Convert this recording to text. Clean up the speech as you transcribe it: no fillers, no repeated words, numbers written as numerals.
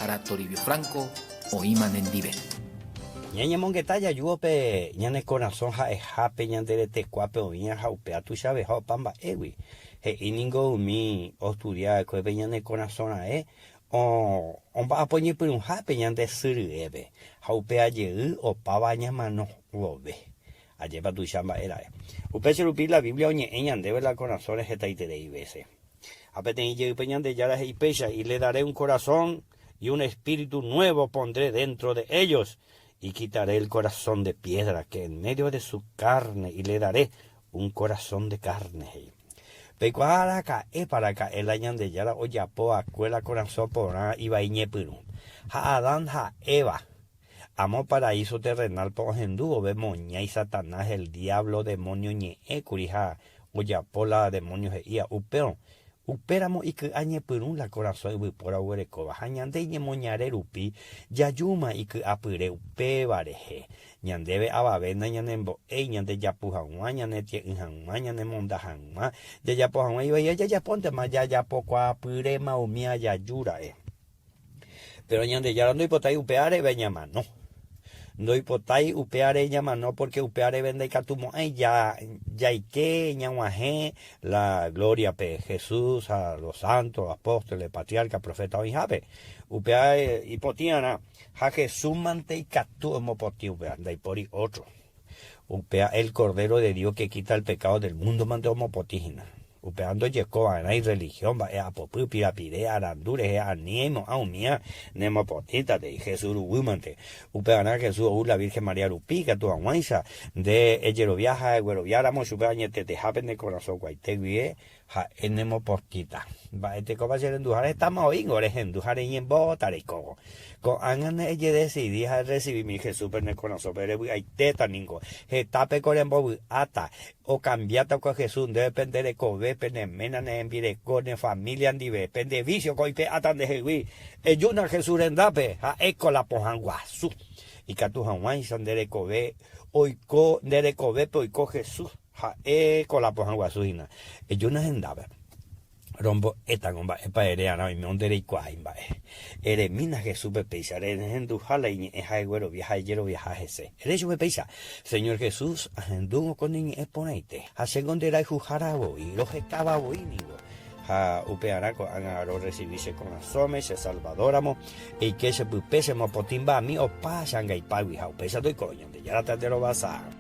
Ara Toribio Franco oĩma nendive. Ñañemongeta jajúvo pe ñane korasõ ha'eha pe ñande retekuápe oĩva ha upéva tuichaveha opa mba'égui. He'i ningo umi ostudia va'ekue pe ñane korasõ raẽ omba'apo ñepyrũha pe ñande sy ryépe ha upéva jey opáva ñamano vove. Ajépa tuicha mba'e ra'e. Upéicha rupi la Biblia oñe'ẽ ñandéve la korasõre hetaiterei vése. Ha peteĩ jeýpe Ñandejára he'i péicha, Y le daré un corazón y un espíritu nuevo pondré dentro de ellos, y quitaré el corazón de piedra que en medio de su carne, y le daré un corazón de carne, he'i. Peikuaa araka'épa raka'e la Ñandejára ojapo va'ekue la korasõ porã ivai ñepyrũ. Ha Adán ha Eva, amo paraíso terrenal-pe ohendu vove moñái Satanás el diablo demonio ñe'ẽ kuri ha Ojapo la demónio he'íva upérõ, upéramo iky'a ñepyrũ la korasõ yvypóra oguerekóva ha ñande iñemoñare rupi jajúma iky'apyre upéva rehe. Ñandéve avave nañanembo'éi ñandejapu hag̃ua, ñanetie'ỹ hag̃ua, ñanemonda hag̃ua, jajapo hag̃ua ivaíva jajapóntema jajapokuaapyréma umíva jaju ra'e. Péro Ñandejára ndoipotái upe areve ñamano. Ndoipotái upe are ñamano pórke upe areve ndaikatumo'ãi jaike ñag̃uahẽ la glóriape Jesús ha los sántos, apóstoles, patriarca, proféta oĩhápe. Upéva ipotĩ'arã ha Jesús mante ikatu omopotĩ upéva, ndaipóri ótro. Upéva el Cordero de Dios que quita el pecado del mundo mante omopotĩ hína. Upéva ndojeko va'erã irreligión mba'e apopy, pirapire, arandu rehe ani aimo'ã umía nemopotĩtatei, Jesús ruguy mante. Upevarã Jesús ou la Virgen María rupi ikatu hag̃uáicha nde ejerovia ha eguerovia ramo chupe añetetehápe ne korasõ kuaite guive ha'e nemopotĩta. Mba'etekópa che renduhára hetáma oĩngo rehendu ha reñembota reikóvo. Ko'ág̃a ne ejedesidi ha erresivimi Jesúspe ne korasõpe revy'aitéta ningo. Hetápe ko rembovy'áta, Okambiáta ko Jesús ndéve pende rekove, pene ména, ne rembireko, ne familia ndive, pende vicio ko oipe'áta ndehegui. Ejúna Jesús rendápe, ha'e ko la pohã guasu. Ikatu hag̃uáicha nde rekove oiko, nde rekovépe oiko Jesús, ha'e ko la pohã guasu hína. Ejúna hendápe. Rombo'étango mba'épa ere'arã oime onde reikuaái mba'e. Eremína Jesúspe péicha, rehenduha la iñe'ẽ ha eguerovia ha ejeroviaha hese. Ere chupe péicha, Señor Jesús, ahendúngo ko ne ñe'ẽ porãite, ha chéngo nde rayhuhára voi, rohekáva voi ningo. Ha upearã ko'ág̃a rorresivi che korasõme, che Salvador-ramo, eike che pype, chemopotĩmbami opa che angaipágui, ha upéicha toiko, Ñandejára tanderovasa.